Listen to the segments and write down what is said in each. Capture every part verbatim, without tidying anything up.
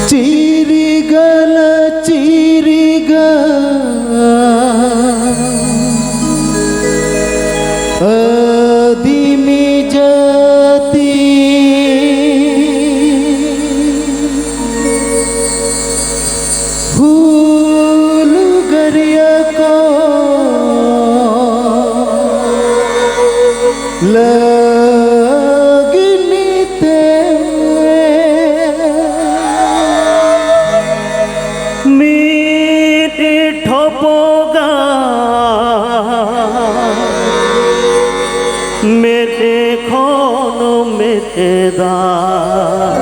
ᱪᱤᱨᱤᱜᱟᱞ ᱪᱤᱨᱤᱜᱟᱞ ᱟᱹᱫᱤᱢᱤ ᱡᱟᱹᱛᱤ ᱦᱩᱞᱜᱟᱹᱨᱤᱭᱟᱹ ᱠᱚ ᱞᱟᱹᱜᱤᱫ ᱱᱤᱛᱮ ᱢᱤᱫ ᱴᱷᱚᱯᱚᱜᱟ ᱢᱮᱫ ᱠᱷᱚᱱ ᱢᱮᱫ ᱫᱟᱜ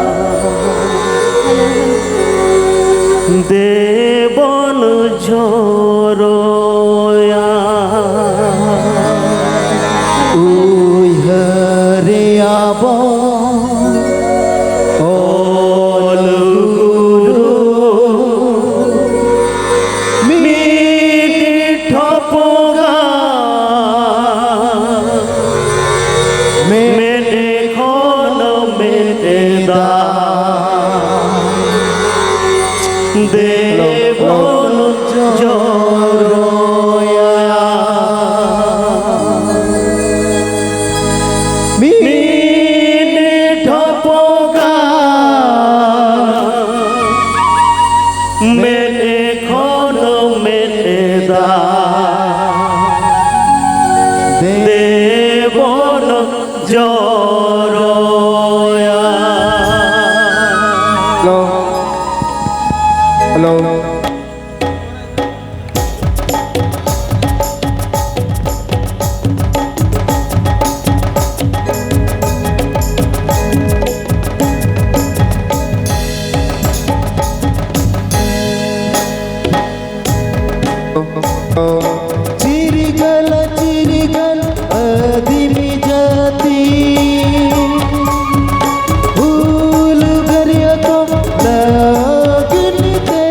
ᱫᱮᱵᱚᱱ ᱡᱚᱨᱚᱭᱟ᱾ ᱩᱭᱦᱟᱹᱨᱮᱭᱟ ᱵᱚᱱ ᱚᱞ ᱜᱩᱨᱩ ᱢᱤᱫ ᱴᱷᱚᱯᱚᱜᱟ ᱢᱮᱫ ᱠᱷᱚᱱ ᱢᱮᱫ ᱫᱟᱜ ᱫᱮᱵᱚᱱ ᱡᱚᱨᱚᱭᱟ᱾ ᱢᱤᱫ ᱴᱷᱚᱯᱚᱜᱟ ᱢᱮᱫ ᱠᱷᱚᱱ ᱢᱮᱫ ᱫᱟᱜ ᱫᱮᱵᱚᱱ ᱡᱚᱨᱚᱭᱟ᱾ Hello, hello. ᱪᱤᱨᱜᱟᱹᱞ ᱪᱤᱨᱜᱟᱹᱞ ᱟᱹᱫᱤᱢᱤ ᱡᱟᱹᱛᱤ ᱦᱩᱞᱜᱟᱹᱨᱤᱭᱟᱹ ᱠᱚ ᱞᱟᱹᱜᱤᱫ ᱛᱮ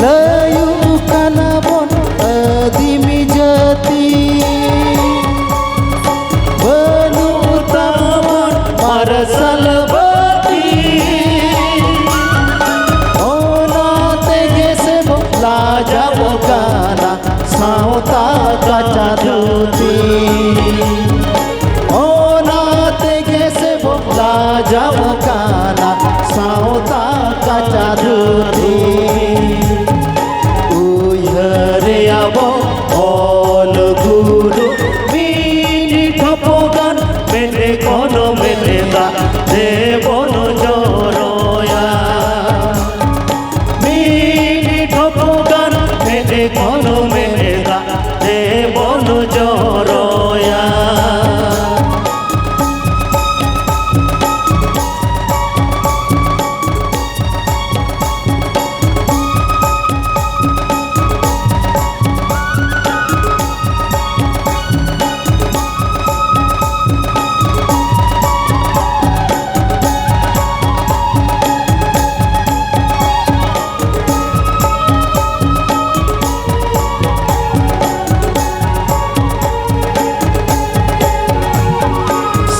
ᱞᱟᱹᱭᱩᱜ ᱠᱟᱱᱟ ᱵᱚᱱ ᱟᱹᱫᱤᱢ ᱡᱟᱹᱛᱤ, ᱵᱟᱹᱱᱩᱜ ᱛᱟᱵᱚᱱ ᱢᱟᱨᱥᱟᱞ ᱵᱟᱹᱛᱤ᱾ ᱚᱱᱟ ᱛᱮᱜᱮ ᱥᱮ ᱵᱚ ᱞᱟᱡᱟᱣ ᱠᱟᱱᱟ ᱥᱟᱶᱛᱟ ᱠᱟᱪᱟ ᱫᱷᱩᱛᱤ᱾ ᱚᱱᱟ ᱛᱮᱜᱮ ᱥᱮ ᱵᱚ ᱞᱟᱡᱟᱣ ᱠᱟᱱᱟ ᱥᱟᱶᱛᱟ ᱠᱟᱪᱟ ᱫᱷᱩᱛᱤ᱾ ᱩᱭᱦᱟᱹᱨᱮᱭᱟ ᱵᱚ ᱚᱞ ᱜᱩᱨᱩ ᱢᱤᱫ ᱴᱷᱚᱯᱚ ᱜᱟᱱ, ᱢᱮᱫ ᱠᱷᱚᱱ ᱢᱮᱫ ᱫᱟᱜ ᱛᱮᱵᱚᱱ ᱡᱚᱨᱚᱭᱟ᱾ ᱢᱤᱫ ᱴᱷᱚᱯᱚ ᱜᱟᱱ, ᱢᱮᱫ ᱠᱷᱚᱱ ᱢᱮᱫ ᱫᱟᱜ ᱛᱮᱵᱚᱱ ᱡᱚᱨᱚᱭᱟ᱾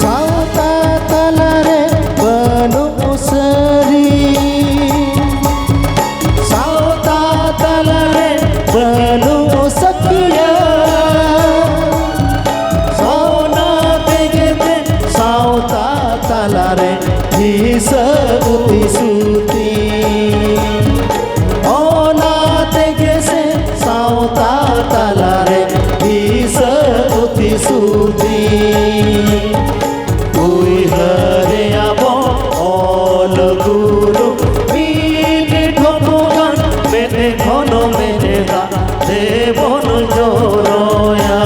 ᱥᱟᱶᱛᱟ ᱛᱟᱞᱟᱨᱮ ᱵᱟᱹᱱᱩᱜ ᱥᱟᱹᱨᱤ, ᱥᱟᱶᱛᱟ ᱛᱟᱞᱟᱨᱮ ᱵᱟᱹᱱᱩᱜ ᱥᱟᱹᱠᱭᱟᱹ᱾ ᱚᱱᱟ ᱛᱮᱜᱮ ᱛᱮ ᱥᱟᱶᱛᱟ ᱛᱟᱞᱟᱨᱮ ᱦᱤᱥᱟᱹ ᱩᱛᱤ ᱥᱩᱛᱤ᱾ ᱚᱱᱟ ᱛᱮᱜᱮ ᱥᱮ ᱥᱟᱶᱛᱟ ᱛᱟᱞᱟᱨᱮ ᱦᱤᱥᱟᱹ ᱩᱛᱤ ᱥᱩᱛᱤ᱾ ᱩᱭᱦᱟᱹᱨᱮᱭᱟ ᱵᱚ ᱚᱞ ᱜᱩᱨᱩ ᱢᱤᱫ ᱴᱷᱚᱯᱚ ᱜᱟᱱ, ᱢᱮᱫ ᱠᱷᱚᱱ ᱢᱮᱫ ᱫᱟᱜ ᱛᱮᱵᱚᱱ ᱡᱚᱨᱚᱭᱟ᱾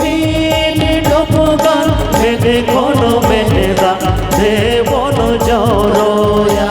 ᱢᱤᱫ ᱴᱷᱚᱯᱚ ᱜᱟᱱ, ᱢᱮᱫ ᱠᱷᱚᱱ ᱢᱮᱫ ᱫᱟᱜ ᱛᱮᱵᱚᱱ ᱡᱚᱨᱚᱭᱟ᱾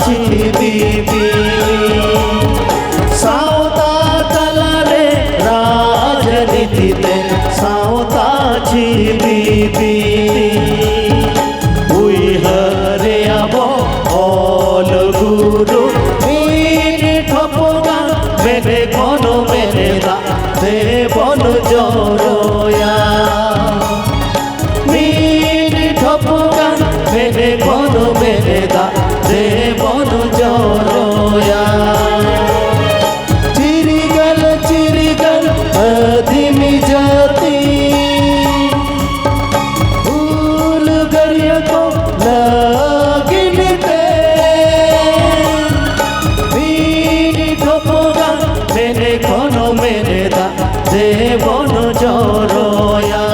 ᱪᱷᱤᱵᱤ ᱵᱤᱞᱤ᱾ ᱥᱟᱶᱛᱟ ᱛᱟᱞᱟᱨᱮ ᱨᱟᱡᱽᱱᱤᱛᱤ ᱛᱮ ᱥᱟᱶᱛᱟ ᱪᱷᱤᱵᱤ ᱵᱤᱞᱤ᱾ ᱩᱭᱦᱟᱹᱨᱮ ᱟᱵᱚ ᱚᱞ ᱜᱩᱨᱩ ᱢᱤᱫ ᱴᱷᱚᱯᱚᱜᱟ ᱢᱮᱱᱮ ᱠᱷᱚᱱ ᱢᱮᱱᱮ ᱫᱟᱜ ᱛᱮᱵᱚᱱ ᱡᱚᱨᱚᱭᱟ᱾ ᱢᱤᱫ ᱴᱷᱚᱯᱚᱜᱟ ᱢᱮᱱᱮ ᱠᱷᱚᱱ ᱢᱮᱱᱮ ᱫᱟᱜ ᱛᱮᱵᱚᱱ ᱡᱚᱨᱚᱭᱟ᱾ ᱪᱤᱨᱜᱟᱹᱞ ᱪᱤᱨᱜᱟᱹᱞ ᱟᱹᱫᱤᱢ ᱡᱟᱹᱛᱤ ᱦᱩᱞᱜᱟᱹᱨᱤᱭᱟᱹ ᱠᱚ ᱞᱟᱹᱜᱤᱫ ᱛᱮ ᱢᱤᱫ ᱴᱷᱚᱯᱚᱜᱟ ᱢᱮᱱᱮ ᱠᱷᱚᱱ ᱢᱮᱱᱮ ᱫᱟᱜ ᱛᱮᱵᱚᱱ ᱡᱚᱨᱚᱭᱟ᱾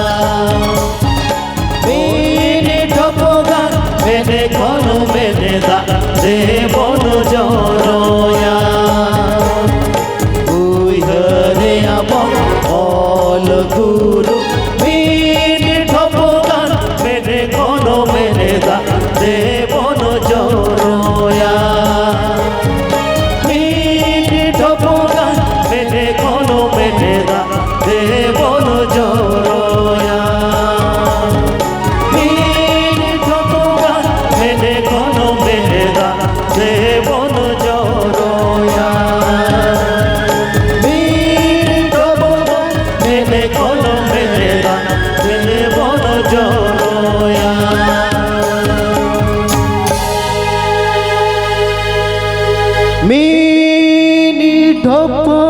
ᱢᱤᱫ ᱴᱷᱚᱯᱚᱜᱟ ᱢᱮᱱᱮ ᱠᱷᱚᱱ ᱢᱮᱱᱮ ᱫᱟᱜ ᱛᱮᱵᱚᱱ ᱡᱚᱨᱚᱭᱟ᱾ ᱩᱭᱦᱟᱹᱨᱮ ᱟᱵᱚ ᱚᱞ ᱜᱩᱨᱩ ᱢᱤᱫ ᱴᱷᱚᱯᱚᱜᱟ ᱢᱮᱱᱮ ᱠᱷᱚᱱ ᱢᱮᱱᱮ ᱫᱟᱜ ᱛᱮᱵᱚᱱ ᱡᱚᱨᱚᱭᱟ᱾ ᱢᱤᱫ ᱴᱷᱚᱯᱚᱜᱟ ᱢᱮᱱᱮ ᱠᱷᱚᱱ ᱢᱮᱱᱮ ᱫᱟᱜ ᱛᱮᱵᱚᱱ ᱡᱚᱨᱚᱭᱟ᱾ ᱢᱤᱫ ᱴᱷᱚᱯᱚᱜᱟ ᱢᱮᱱᱮ ᱠᱷᱚᱱ ᱢᱮᱱᱮ ᱫᱟᱜ ᱛᱮᱵᱚᱱ ᱡᱚᱨᱚᱭᱟ᱾ ᱢᱤᱫ ᱴᱷᱚᱯᱚᱜᱟ ᱢᱮᱱᱮ ᱠᱷᱚᱱ ᱢᱮᱱᱮ ᱫᱟᱜ ᱛᱮᱵᱚᱱ ᱡᱚᱨᱚᱭᱟ᱾ ᱢᱤᱫ ᱴᱷᱚᱯᱚᱜᱟ